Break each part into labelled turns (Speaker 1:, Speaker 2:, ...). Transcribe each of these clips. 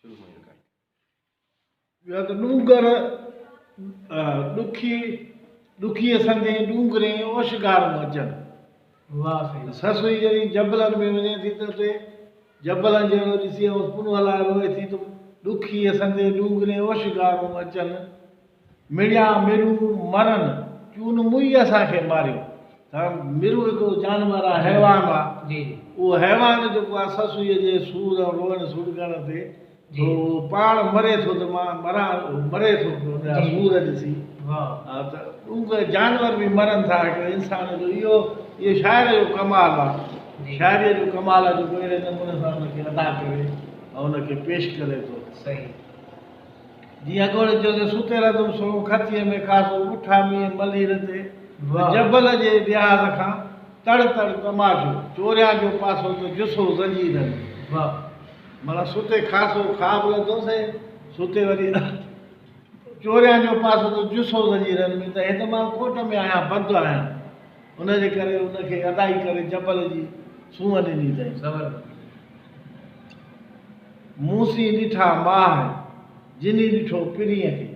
Speaker 1: شروع کان ئي رڪارڊ.
Speaker 2: ٻيو ته ڏونگر ڏکي ڏکيء سندين ڏونگرين اوشگارون اچن.
Speaker 3: واهه سائين.
Speaker 2: سسئي جڏهن جبلن ۾ وڃي ٿي ته اتي جبلن جهڙو ڏسي ۽ پنهونء لاء روئي ٿي ته ڏکيء سندين ڏونگرين اوشگارون اچن. مڙيا مرون مرن، چون موئي اسان کي ماريو. ته مرون هڪڙو جانور آهي، حيوان آهي. اهو حيوان جيڪو آهي سسئيء جي سور ۽ روئڻ سڏڪڻ تي سو اهو پاڻ مري ٿو ته مان مران، اهو مري ٿو پيو ان جا سور ڏسي. ها ته ڏونگر جانور به مرن ٿا هڪڙي انسان جو اهو اهو شاعر جو ڪمال آهي. شاعريء جو ڪمال آهي جيڪو اهڙي نموني سان ان کي ادا ڪري ۽ ان کي پيش ڪري ٿو.
Speaker 3: صحيح.
Speaker 2: جيئن اڳوڻي چيو ته ستي رڌم سڻو کٿيء ۾ کاسو ٻٺا مينهن ملير تي ته جبل جي لحاظ کان تڙ تڙ تماشو چوريان جو پاسو ته جسو زنجيرن ۾. معنيٰ ستي کاسو خواب لڌوسي ستي وري چوريان جو پاسو ته جسو زنجيرن ۾ ته هت مان ڪوٽ ۾ آهيان بند آهيان ان جي ڪري ان کي ادائي ڪري جبل جي سونهن ڏني اٿائين. مون سين ڏٺا ماهه، جني ڏٺو پرينء کي.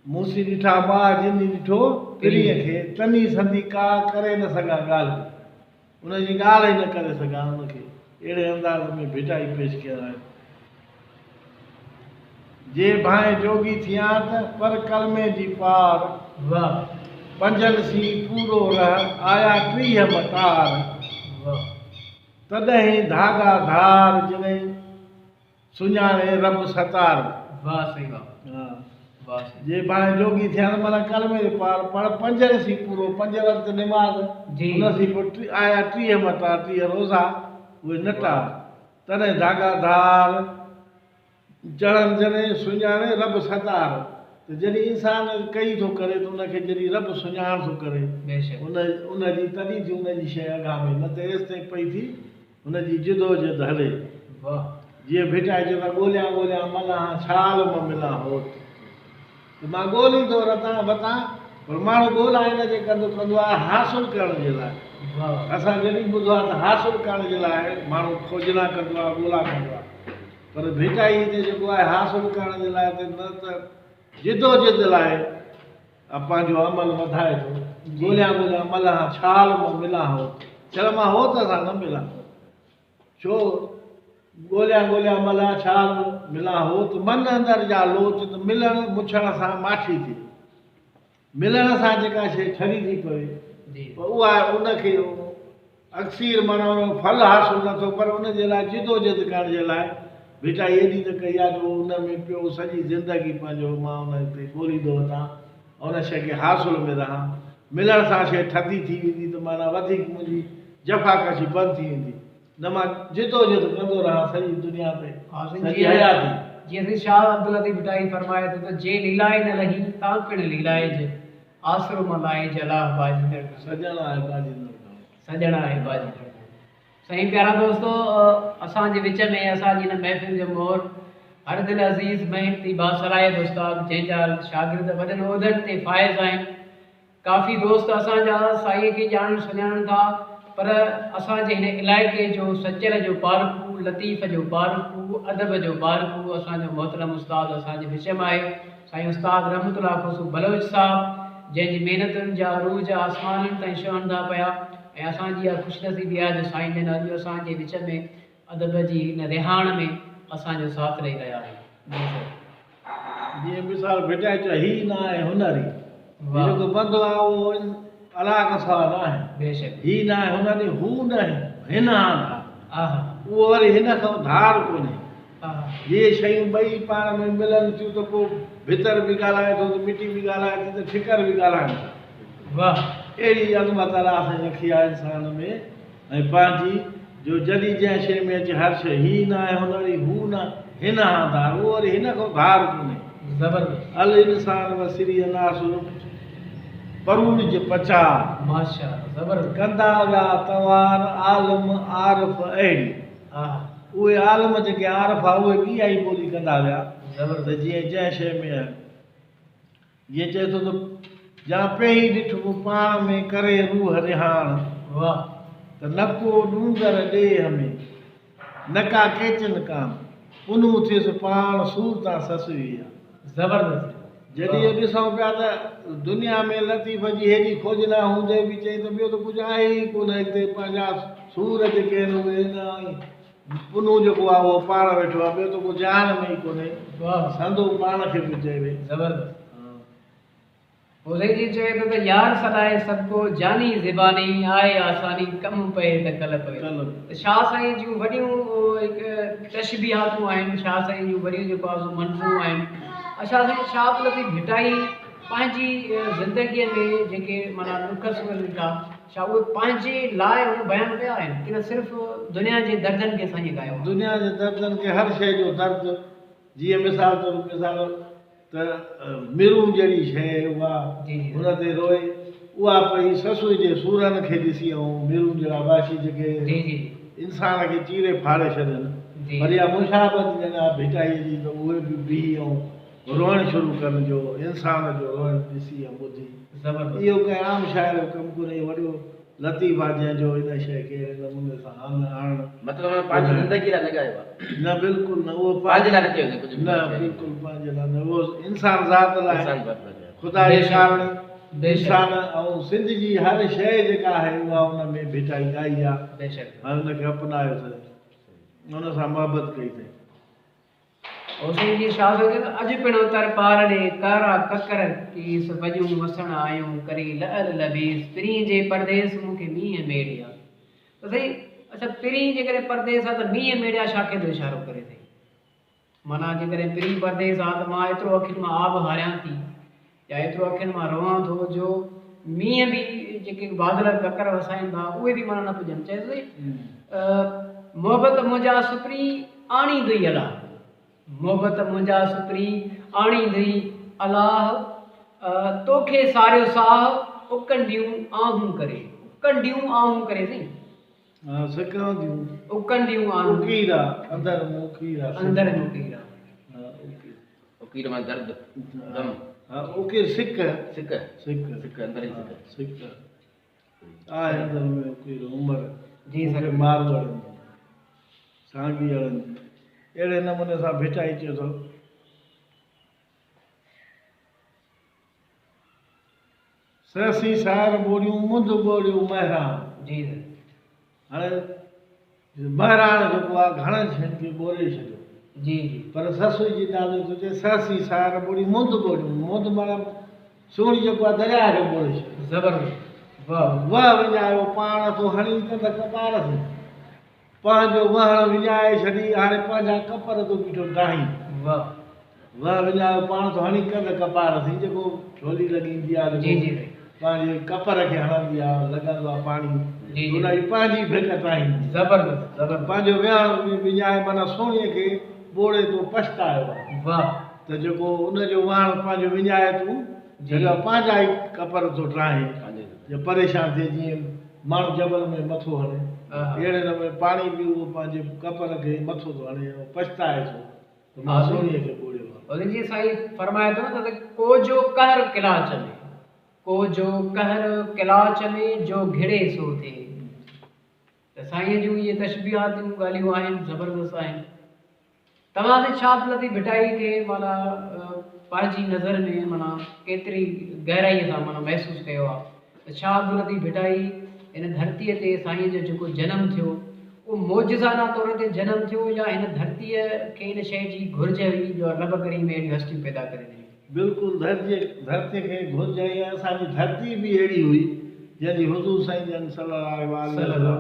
Speaker 2: مون سين ڏٺا ماهه، جني ڏٺو پرينء کي. تني سندي ڪا ڪري نه سگهان ڳالهه. ان جي ڳالهه ئي نه ڪري سگهان ان کي. اهڙي انداز ۾ ڀٽائي پيش ڪيل آهي. جي ڀانء جوڳي ٿيان ته پر ڪلمي جي پار. پنجن سين پورو رهه، آيا 30 مٽار. تڏهن ڌاڳا ڌار جڏهن سڃاڻي رب ستار.
Speaker 3: واھ سائين واھ واھ سائين.
Speaker 2: جي ڀانء جوڳي ٿيان ته معنيٰ ڪلمي جي پار پڙ پنجن سين پورو پنج وقت نماز ان سين پوء آيا 30 مٽا 30 روزا اهي نه ٽار تڏهن ڌاڳا ڌار چڙهن جڏهن سڃاڻي رب ستار ته جڏهن انسان ڪئي ٿو ڪري ته ان کي جڏهن رب سڃاڻ ٿو ڪري ان ان جي تڏهن ٿي ان جي شيء اگهامي نه ته ايستائين پئي ٿي ان جي جدوجھد هلي. جيئن ڀٽائي چيو ته ڳوليان ڳوليان ملان ڇال م ملان هوت ته مان ڳوليندو رتان وتان پر ماڻهو ڳولا ان جي ڪندو ڪندو آهي حاصل ڪرڻ جي لاء اسان جڏهن ٻڌو آهي ته حاصل ڪرڻ جي لاء ماڻهو کوجنا ڪندو آهي ڳولا ڪندو آهي پر ڀٽائي هتي جيڪو آهي حاصل ڪرڻ جي لاء ته نه ته جدوجھد لاء پنهنجو عمل وڌائي ٿو. ڳوليان ڳوليان ملان ڇال م ملان هوت. ڇل مان هوت سان نه ملان. ڇو ڳوليان ڳوليان ملان ڇال م ملان هوت. من اندر جا لوچ ته ملڻ مڇڻ سان ماٺي ٿئي. ملڻ سان جيڪا شيء ٺري ٿي پوي پوء اها ان کي اڪسير معنيٰ ان جو ڦل حاصل نه ٿيو پر ان جي لاء جدوجھد ڪرڻ جي لاء ڀٽائي ايڏي ته ڪئي آهي جو ان ۾ پيو سڄي زندگي پنهنجو مان ان تي ڳوليندو وتان ۽ ان شيء کي حاصل ۾ رهان ملڻ سان شيء ٿڌي ٿي ويندي ته معنيٰ وڌيڪ منهنجي جفاڪشي بند ٿي ويندي نه مان جدوجھد ڪندو رهان سڄي دنيا تي سڄي حياتي.
Speaker 3: جيئن سائين شاهه عبداللطيف ڀٽائي فرمائي ٿو ته جي ليلائي نه لهين تان پڻ ليلائج، آسرو م لائج الله باجهندڙ گهڻو.
Speaker 2: سڄڻ آهي باجهندڙ گهڻو.
Speaker 3: سڄڻ آهي باجهندڙ گهڻو. سائين پيارا دوستو اسان جي وچ ۾ اسان جي هن محفل جو مور هر دل عزيز محنتي باصلاحيت استاد جنهن جا شاگرد وڏن عهدن تي فائز آهن ڪافي دوست اسان جا سائين کي ڄاڻن سڃاڻن ٿا پر اسان جي هن علائقي جو سچل جو پارکو، لطيف جو پارکو، ادب جو پارکو اسان جو محترم استاد اسان جي وچ ۾ آهي سائين استاد رحمت الله کوسو بلوچ صاحب جنهن جي محنتن جا عروج آسمانن تائين ڇهن ٿا پيا ۽ اسان جي اها خوش نصيبي آهي جو سائين جن اڄ اسان جي وچ ۾ ادب جي هن رهاڻ ۾ اسان جو ساٿ ڏئي رهيا آهن جي سائين.
Speaker 2: جيئن مثال ڀٽائي چيو هي نه آهي هنر هي هي جيڪو بندو آهي اهو الله کان سواء نه آهي
Speaker 3: بيشڪ
Speaker 2: هي نه آهي هنر هي هو نه هن آن ٿا اهو وري هن کان ڌار ڪونهي جي شيون ٻئي پاڻ ۾ ملن ٿيون ته پوء ڀتر به ڳالهائي ٿو ته مٽي به ڳالهائي ٿي ته ٺڪر به ڳالهائن ٿا
Speaker 3: واهه
Speaker 2: اهڙي عظمت الله سائين رکي آهي انسان ۾ ۽ پنهنجي، جو جڏهن جنهن شيء ۾ اچي هر شيء، هي نه آهي هن وري هو نه هن هان ڌار، اهو وري هن کان ڌار ڪونهي.
Speaker 3: زبردست.
Speaker 2: الانسان و سري الناس پروڙج پچار.
Speaker 3: ماشاءالله زبردست.
Speaker 2: ڪندا ويا توار عالم عارف اهڙي.
Speaker 3: آها.
Speaker 2: اهي عالم جيڪي عارف ها اهي به اها ئي ٻولي ڪندا ويا
Speaker 3: زبردست.
Speaker 2: ته جيئن جنهن شيء ۾ آهي. جيئن چئي ٿو ته جا پيهي ڏٺ مون پاڻ ۾ ڪري روح رهاڻ.
Speaker 3: واھ.
Speaker 2: ته نه ڪو ڏونگر ڏيهه ۾. نه ڪا ڪيچن ڪان، پنهون ٿيس پاڻ سور تان سسئي آ.
Speaker 3: زبردست.
Speaker 2: جڏهن اهو ڏسون پيا ته دنيا ۾ لطيف جي هيڏي کوجنا هوندي به چئي ته ٻيو ته ڪجهه آهي ئي ڪونه هتي پنهنجا سور جيڪي آهن اهي نه ۽ پنهون جيڪو آهي اهو پاڻ ويٺو آهي ٻيو ته ڪو جهان ۾ ئي ڪونهي. سندو پاڻ کي پيو چئي.
Speaker 3: زبردست. پوء سائين جيئن چوي ٿو ته يار سڏائي سڀ ڪو جاني زباني آهي آساني ڪم پئي ته ڪل پوي ته شاهه سائين جون وڏيون هڪ تشبيهاتون آهن شاهه سائين جون وڏيون جيڪو آهي سو منظومون آهن شاهه سائين شاهه عبداللطيف ڀٽائي پنهنجي زندگيء ۾ جيڪي معنيٰ ڏک سور ڏٺا ڇا اهي پنهنجي لاء هن بيان ڪيا آهن ڪي نه صرف دنيا جي دردن کي سائين ڳايو آهي.
Speaker 2: دنيا جي دردن کي هر شيء جو درد جيئن مثال طور مثال ته مرون جهڙي شيء اها هن تي روئي اها پئي سسئي جي سورن کي ڏسي ۽ مرون جهڙا وحشي جيڪي انسان کي چيري ڦاڙي ڇڏن پر اها مشابهت ڄڻ آ ڀٽائيء جي ته اهي به بيهي ۽ روئڻ شروع ڪن جو انسان جو روئڻ ڏسي ۽ ٻڌي اهو ڪنهن عام شاعر جو ڪم ڪونهي اهو وڏو لطيف آ جنهن جو ان شيء کي اهڙي نموني سان آڻڻ.
Speaker 1: مطلب هن پنهنجي زندگي لاء نه ڳايو آ.
Speaker 2: نه بلڪل نه اهو
Speaker 1: پنهنجي لاء نه چيو اٿئي ڪجهه به
Speaker 2: نه بلڪل پنهنجي لاء نه اهو انسان ذات لاء خدا جي ڪارڻ انسان ۽ سنڌ جي هر شيء جيڪا آهي اها ان ۾ ڀٽائي ڳائي آ ۽ ان کي اپنايو اٿئي ان سان محبت ڪئي اٿئي.
Speaker 3: حسين جي شاهه سائين چيو ته اڄ پڻ اتر پار ڏي ڪارا ڪڪر ڪيس وڄون وسڻ آيون ڪري لعل لبيس پرين جي پرديس مون کي مينهن ميڙيا ته سائين اڇا پرين جيڪڏهن پرديس آ ته مينهن ميڙيا ڇا کي ٿو اشارو ڪري سائين معنيٰ جيڪڏهن پرين پرديس آ ته مان ايترو اکين مان آب هاريان ٿي يا ايترو اکين مان روئان ٿو جو مينهن به جيڪي بادل ڪڪر وسائين ٿا اهي به معنيٰ نه پڄن. چئي ٿو سائين محبت منهنجا سپرين آڻيندئي الله محبت منهنجا سپرين آڻيندئي الله توکي ساريو ساهه اڪنڊيون آهون ڪري اڪنڊيون آهون ڪري سائين.
Speaker 2: ها سڪنديون.
Speaker 3: اڪنڊيون آهون.
Speaker 2: اڪيرا اندر ۾ اڪيرا.
Speaker 3: اندر ۾ اڪيرا.
Speaker 2: ها اڪيرا.
Speaker 1: اڪير مان درد، غم.
Speaker 2: ها اڪير سڪ.
Speaker 1: سڪ.
Speaker 2: سڪ.
Speaker 1: سڪ اندر جي سڪ.
Speaker 2: سڪ آهي اندر ۾ اڪير عمر.
Speaker 3: جي سر.
Speaker 2: ماروئڙن جي سانگيئڙن جي اهڙي نموني سان ڀٽائي چئي ٿو. سهسين سار ٻوڙيون منڌ ٻوڙيو مهراڻ.
Speaker 3: جي سر.
Speaker 2: هاڻي مهراڻ جيڪو آهي گهڻن شين کي ٻوڙي ڇڏيو.
Speaker 3: جي جي.
Speaker 2: پر سسئي جي نالي ٿو چئي سهسين سار ٻوڙي منڌ ٻوڙيون منڌ معنيٰ سهڻي جيڪو آهي درياهه کي ٻوڙي ڇڏيو.
Speaker 3: زبردست واهه.
Speaker 2: وهه وڃايو پاڻ ٿو هڻي ڪنڌ ڪپار سين. پنهنجو وهڻ وڃائي ڇڏي هاڻي پنهنجا ڪپر ٿو بيٺو ڊاهين.
Speaker 3: واهه.
Speaker 2: وهه وڃايو پاڻ ٿو هڻي ڪنڌ ڪپار سين جيڪو ڇولي لڳي ايندي آهي
Speaker 3: جي
Speaker 2: جيڪو
Speaker 3: جي سائين.
Speaker 2: پنهنجي ڪپر کي هڻندي آهي لڳندو آهي پاڻي
Speaker 3: جي جي
Speaker 2: ان جي پنهنجي ڀيٽ ٽاهيندي.
Speaker 3: زبردست زبردست.
Speaker 2: پنهنجو وهڻ وڃائي معنيٰ سهڻيء کي ٻوڙي تو پڇتايو آهي.
Speaker 3: واهه.
Speaker 2: ته جيڪو ان جو وهڻ پنهنجو وڃائي تون ڇڏيو آهي پنهنجا ئي ڪپر ٿو ٽاهين جو پريشان ٿئي جيئن ماڻهو جبل ۾ مٿو هڻي اهڙي نموني پاڻي به اهو پنهنجي ڪپر کي مٿو ٿو هڻي ۽ پڇتائي ٿو ته مان سهڻيء کي ٻوڙيو آهي.
Speaker 3: حضرت جي سائين فرمائي ٿو نه ته ڪو جو قهر ڪلاچ ۾، ڪو جو قهر ڪلاچ ۾ جو گهڙي سو ٿئي. ته سائينء جون اهي تشبيهاتيون ڳالهيون آهن زبردست آهن. توهان سائين شاهه عبداللطيف ڀٽائي کي معنيٰ پنهنجي نظر ۾ معنيٰ ڪيتري گهرائيء سان معنيٰ محسوس ڪيو آهي ته شاهه عبداللطيف ڀٽائي هن ڌرتيء تي سائينء جو جيڪو جنم ٿيو اهو معجزانه طور تي جنم ٿيو يا هن ڌرتيء کي ان شيء جي گهرج هئي جو رب ڪريم اهڙيون هستيون پيدا ڪري ڏنيون.
Speaker 2: بلڪل ڌرتيء کي گهرج هئي ۽ اسان جي ڌرتي به اهڙي هئي جنهن جي حضور سائين جن صلّي الله عليه واٰله وسلّم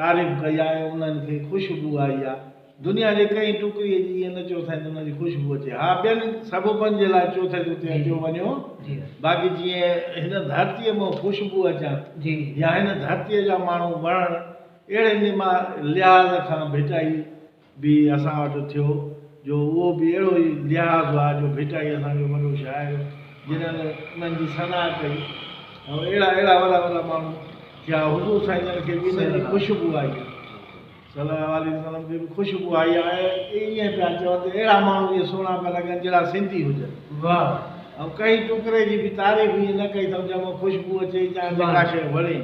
Speaker 2: تعريف ڪئي آهي ۽ انهن کي خوشبو آئي آهي. دنيا جي ڪنهن ٽڪري جي ائين نه چيو اٿائين ته ان جي خوشبو اچي. ها ٻين سببن جي لاء چيو اٿائين ته اتي اچو وڃو. باقي جيئن هن ڌرتيء مان خوشبو اچڻ يا هن ڌرتيء جا ماڻهو وڻڻ اهڙي نما لحاظ کان ڀٽائي به اسان وٽ ٿيو جو اهو به اهڙو ئي لحاظ آهي جو ڀٽائي اسان جو وڏو شاعر جنھن انهن جي ثنا ڪئي ۽ اهڙا اهڙا وڏا وڏا ماڻهو ٿيا حضور سائين جن کي به انهن جي خوشبو آئي آهي صلي الله عليه وسلم کي به خوشبو آئي آهي ۽ ائين پيا چون ته اهڙا ماڻهو اهي سهڻا پيا لڳن جهڙا سنڌي هجن.
Speaker 3: واهه.
Speaker 2: ۽ ڪنهن ٽڪري جي به تعريف ائين نه ڪئي اٿئون جنهن مان خوشبو اچي يا جيڪا شيء وڻي.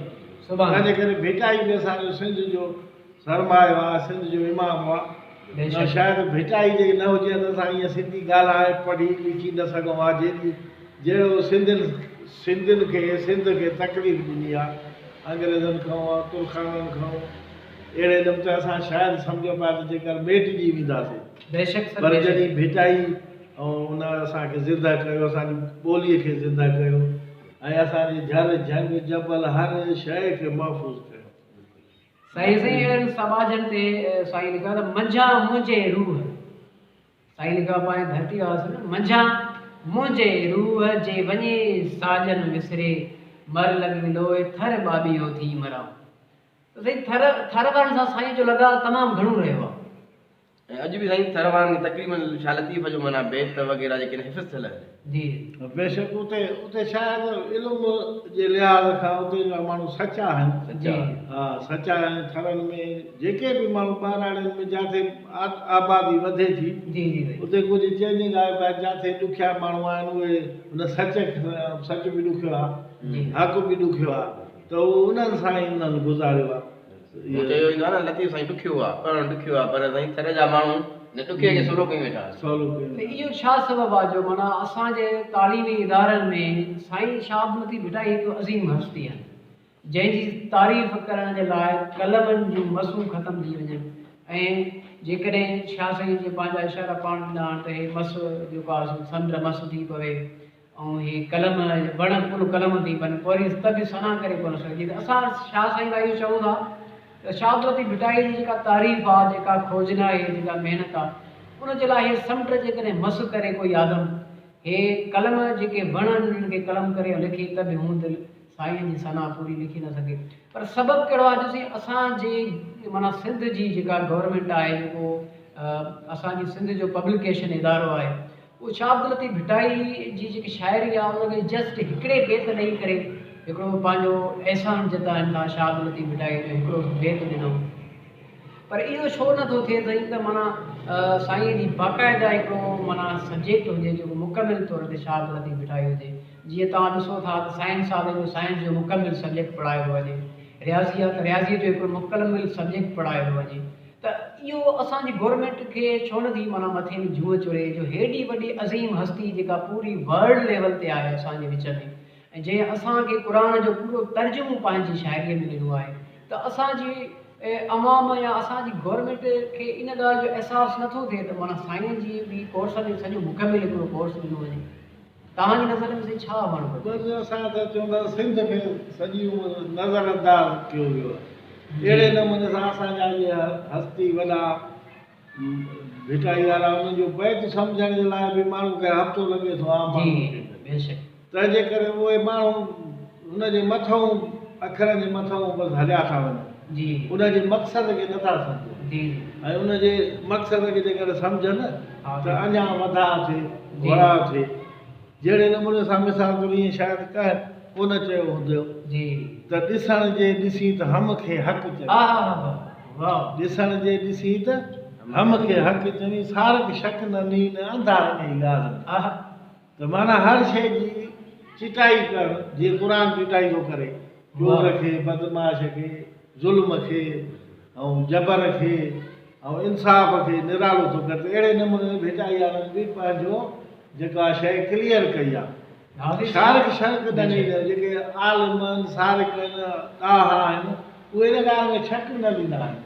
Speaker 3: سبحان.
Speaker 2: تنهنجي ڪري ڀٽائي به اسان جو سنڌ جو سرمايو آ، سنڌ جو امام آ.
Speaker 3: بيشڪ.
Speaker 2: شايد ڀٽائي جي نه هجي ها ته اسان ائين سنڌي ڳالهائي پڙهي لکي نه سگهون ها جيڏي جهڙو سنڌين سنڌين کي سنڌ کي تڪليف ڏني آ انگريزن کان ترخانن کان اهڙي نموني اسان شايد سمجهون پيا ته جيڪر ميٽجي وينداسين.
Speaker 3: بيشڪ سر
Speaker 2: پر
Speaker 3: بيشڪ.
Speaker 2: جڏهن ڀٽائي ۽ ان اسان کي زنده ڪيو، اسان جي ٻوليء کي زنده ڪيو ۽ اسان جي جهر جهنگ جبل هر شيء کي محفوظ ڪيو.
Speaker 3: سائين سائين اهڙن سماجن تي سائين لکيو آهي ته منجهان منهنجي روح سائين لکيو آهي پنهنجي ڌرتي واسين منجهان منهنجي روح جي وڃي ساجن وسري مر لڳي لوء ٿر ٻاٻيهو ٿي مران. ته سائين ٿر ٿر وارن سان سائين جو لڳاء تمام گهڻو رهيو آهي.
Speaker 1: ۽ اڄ به سائين ٿر وارن کي تقريبن شاهه لطيف جو معنيٰ بيت وغيره جيڪي آهن حفظ ٿيل آهن.
Speaker 3: جي.
Speaker 2: بيشڪ اتي اتي شايد علم جي لحاظ کان اتي جا ماڻهو سچا آهن.
Speaker 3: جي.
Speaker 2: ها سچا آهن ٿرن ۾ جيڪي به ماڻهو ٻهراڙين ۾ جاٿي آبادي وڌي ٿي
Speaker 3: جي جي سائين.
Speaker 2: اتي ڪجهه چينجنگ آيو آهي جاٿي ڏکيا ماڻهو آهن اهي ان سچ سچ به ڏکيو آهي حق به ڏکيو آهي ته اهو انهن سان ئي انهن گذاريو آهي.
Speaker 1: هو چيو ويندو آهي نه لطيف سائين ڏکيو آهي پڙهڻ ڏکيو آهي پر سائين ٿر جا ماڻهو ان ڏکي کي سولو ڪيون ويٺا آهن.
Speaker 2: سولو ڪيون
Speaker 3: ته اهو ڇا سبب آهي جو معنيٰ اسان جي تعليمي ادارن ۾ سائين شاهه عبداللطيف ڀٽائي هڪ عظيم هستي آهن جنهن جي تعريف ڪرڻ جي لاء قلمن جون مسون ختم ٿي وڃن ۽ جيڪڏهن شاهه سائين جي پنهنجا اشارا پاڻ ڏنا آهن ته هي مس جيڪو آهي سو سمنڊ مس ٿي پوي ۽ هي قلم وڻ ڪل قلم ٿي پون پوري ته به ثنا ڪري ڪونه سگهجي ته اسان شاهه سائين لاء اهو چئون ٿا ته شاهه عبداللطيف ڀٽائي جي جيڪا تعريف آ جيڪا کوجنا آهي جيڪا محنت آ ان جي لاء هي سمنڊ جيڪڏهن مس ڪري ڪوئي آدم هي قلم جيڪي وڻ آهن انهن کي قلم ڪري ۽ لکي ته به هوند سائين جي ثنا پوري لکي نه سگهي پر سبب ڪهڙو آ جو سائين اسان جي معنيٰ سنڌ جي جيڪا گورنمينٽ آهي جيڪو اسان جي سنڌ جو پبلڪيشن ادارو آهي اهو شاهه عبداللطيف ڀٽائي جي جيڪي شاعري آهي ان کي جسٽ هڪڙي بيت ڏئي ڪري هڪڙو پنهنجو احسان جتائن ٿا شاهه عبداللطيف ڀٽائي جو هڪڙو بيت ڏنو پر اهو ڇو نه ٿو ٿئي سائين ته معنيٰ سائين جي باقاعده هڪڙو معنيٰ سبجيڪٽ هجي جيڪو مڪمل طور تي شاهه عبداللطيف ڀٽائي هجي جيئن توهان ڏسو ٿا ته سائنس آهي ته سائنس جو مڪمل سبجيڪٽ پڙهايو ٿو وڃي رياضي آهي ته رياضي جو هڪڙو مڪمل سبجيڪٽ پڙهايو ٿو وڃي ته اهو اسان جي گورنمينٽ کي ڇو نه ٿي معنيٰ مٿي ۾ جونء چري جو هيڏي وڏي عظيم هستي جيڪا پوري ورلڊ ليول تي آهي اسان جي وچ ۾ ۽ جنهن اسان کي قرآن جو پورو ترجمو پنهنجي شاعريء ۾ ڏنو آهي ته اسان جي عوام يا اسان جي گورنمينٽ کي ان ڳالهه جو احساس نه ٿو ٿئي ته معنيٰ سائين جي به ڪورس ۾ سڄو مڪمل هڪڙو ڪورس ڏنو وڃي. توهان جي نظر ۾ سائين ڇا هئڻ گهرجي؟
Speaker 2: بس اسان ته چون ٿا سنڌ کي سڄي عمر نظر انداز ڪيو ويو آهي اهڙي نموني سان اسان جا اهي هستي وڏا ڀٽائي وارا انهن جو بيت سمجهڻ جي لاء به ماڻهو کي هفتو لڳي ٿو عام ماڻهو کي تنهن جي ڪري اهي ماڻهو ان جي مٿئون اکرن جي مٿئون بس هليا ٿا وڃن ان جي مقصد کي نٿا سمجهن ۽ ان جي مقصد کي جيڪڏهن سمجهن ته اڃا وڌاء ٿئي وڙاء ٿئي جهڙي نموني سان مثال طور ائين شايد ڪنهن ڪونه چيو هوندو ته ڏسڻ جي ڏسين ته هم کي حق چوين ڏسڻ جي ڏسين ته هم کي حق چوين سارڪ شڪ نه نين انڌا انهي ڳالهه ۾. ته معنيٰ هر شيء جي چٽائي ڪرڻ، جيئن قرآن چٽائي ٿو ڪري، چور کي، بدمعاش کي، ظلم کي ۽ جبر کي ۽ انصاف کي نرالو ٿو ڪري ته اهڙي نموني ڀٽائي وارن به پنهنجو جيڪا شيء ڪليئر ڪئي آهي. شارڪ شرڪ نه ڏيندا، جيڪي عالم آهن، سارڪ آهن، ڏاها آهن، اهي ان ڳالهه ۾ شڪ نه ڏيندا آهن.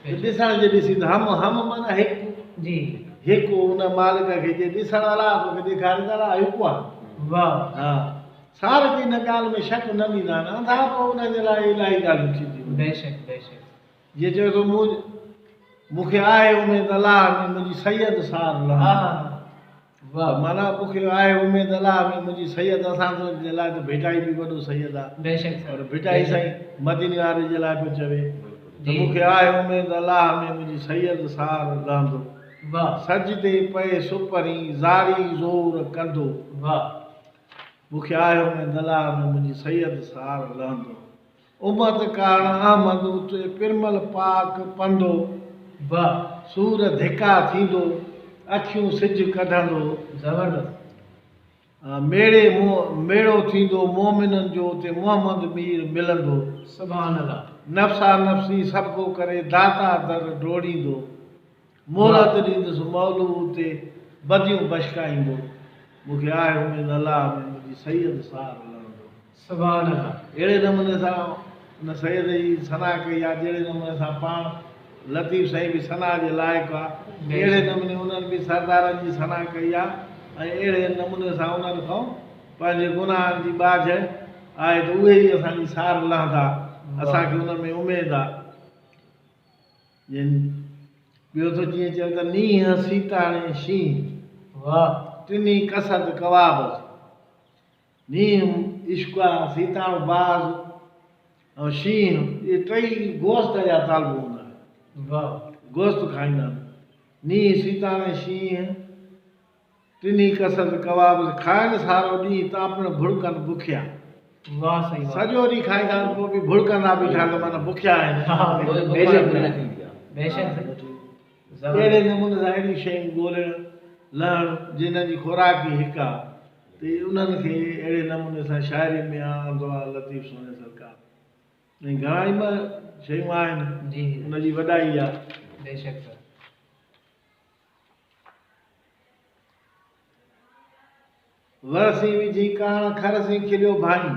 Speaker 2: ته ڏسڻ جي ڏسي ته هم هم معنيٰ هڪ
Speaker 3: جي
Speaker 2: هڪ ان مالڪ کي جي ڏسڻ الله توکي ڏيکاري ته الله هڪ آ
Speaker 3: واھ
Speaker 2: ها سارڪ ان ڳالهه ۾ شڪ نه ڏيندا آهن انڌا پوء انهن جي لاء الاهي ڳالهيون ٿينديون وڃن.
Speaker 3: بيشڪ بيشڪ.
Speaker 2: جيئن چوي ٿو مون مون کي آهي اميد الله ۾ منهنجي سيد سار لهندو.
Speaker 3: واھ.
Speaker 2: معنيٰ مون کي آهي اميد الله ۾ منهنجي سيد اسان جي لاء ته ڀٽائي به وڏو سيد آ.
Speaker 3: بيشڪ سر.
Speaker 2: پر ڀٽائي سائين مديني واري جي لاء پيو چوي ته مون کي آهي اميد الله ۾ منهنجي سيد سار لهندو.
Speaker 3: واھ.
Speaker 2: سجدي پئي سپرين زاري زور ڪندو.
Speaker 3: واھ.
Speaker 2: مون کي آهي اميد الله ۾ منهنجي سيد سار لهندو. امت ڪارڻ احمد اتي پرمل پاڪ پندو.
Speaker 3: واھ.
Speaker 2: سور ڌڪا ٿيندو، اکيون سج ڪڍندو.
Speaker 3: زبردست.
Speaker 2: ميڙي ميڙو ٿيندو مومنن جو اتي محمد مير ملندو.
Speaker 3: سبحان الله.
Speaker 2: نفسا نفسي سڀ ڪو ڪري داتا در ڊوڙيندو. مهلت ڏيندس مولوء اتي بديون بشڪائيندو. مون کي آهي اميد الله ۾ منهنجي سيد سار لهندو.
Speaker 3: سبحان الله.
Speaker 2: اهڙي نموني سان ان سيد جي ثنا ڪئي آهي جهڙي نموني سان پاڻ لطيف سائين به ثنا جي لائق آهي اهڙي نموني انهن به سردارن جي ثنا ڪئي آهي ۽ اهڙي نموني سان انهن کان پنهنجي گناهن جي ٻاجهه آهي ته اهي ئي اسان جي سار لهندا اسان کي ان ۾ اميد آهي. جن ٻيو ٿو جيئن چيو ته نينهن سيتاڻي شينهن
Speaker 3: واهه.
Speaker 2: ٽنهي قصد ڪواب. نينهن عشق آ، سيتاڻو باز ۽ شينهن اهي ٽئي گوشت جا طالب هوندا آهن.
Speaker 3: واهه.
Speaker 2: گوشت کائيندا آهن. نينهن سيتاڻي شينهن ٽنهي قصد ڪواب کائن سارو ڏينهن تان پڻ ڀڙڪن بکيا.
Speaker 3: واهه سائين واهه.
Speaker 2: سڄو ڏينهن کائيندا آهن پوء به ڀڙڪندا بيٺا ته معنيٰ بکيا آهن.
Speaker 3: ها
Speaker 1: پوء بک
Speaker 3: بيشڪ
Speaker 1: پوري نه ٿيندي آهي.
Speaker 3: بيشڪ سائين.
Speaker 2: اهڙي نموني سان اهڙيون شيون ڳولڻ لهڻ جنھن جي خوراڪ ئي هڪ آ ته انهن کي اهڙي نموني سان شاعري ۾ آندو آ لطيف سهڻي سرڪار ۽ گهڻا ئي شيون آهن
Speaker 3: جي
Speaker 2: ان جي وڏائي آ.
Speaker 3: بيشڪ سر.
Speaker 2: ور سين وجهي ڪاڻ کر سين کليو ڀائين.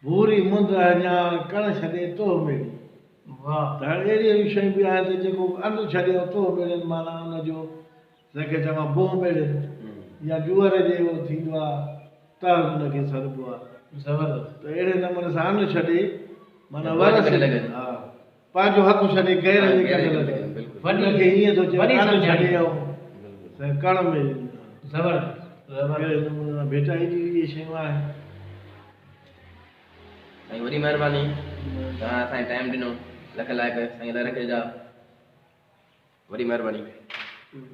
Speaker 2: ڀوري منڌ اهڃاڻ ڪڻ ڇڏي توهه ميڙي.
Speaker 3: واهه.
Speaker 2: ته هاڻي اهڙيون اهڙيون شيون به آهن ته جيڪو ان ڇڏي ۽ توهه ميڙين معنيٰ ان جو جنهن کي چوان بوهه ميڙين يا جوئر جي اهو ٿيندو آهي تهه به ان کي سڏبو آهي.
Speaker 3: زبردست.
Speaker 2: ته اهڙي نموني سان ان ڇڏي معنيٰ
Speaker 1: ته
Speaker 2: ور
Speaker 1: ڪڍ
Speaker 2: سين
Speaker 1: لڳن.
Speaker 2: ها پنهنجو حق ڇڏي غير جي ڪڍ لڳن.
Speaker 3: وڏي
Speaker 2: ان کي ائين ٿو چئي
Speaker 3: وڏي
Speaker 2: ان
Speaker 3: سمجهاڻي.
Speaker 2: ڇڏي ۽ ڪڻ ميڙين.
Speaker 3: زبردست زبردست.
Speaker 2: اهڙي نموني سان ڀيٽائي جون اهي شيون آهن.
Speaker 1: سائين وڏي مهرباني توهان اسان کي ٽائيم ڏنو لک لائق سائين الله رکي جا وڏي مهرباني.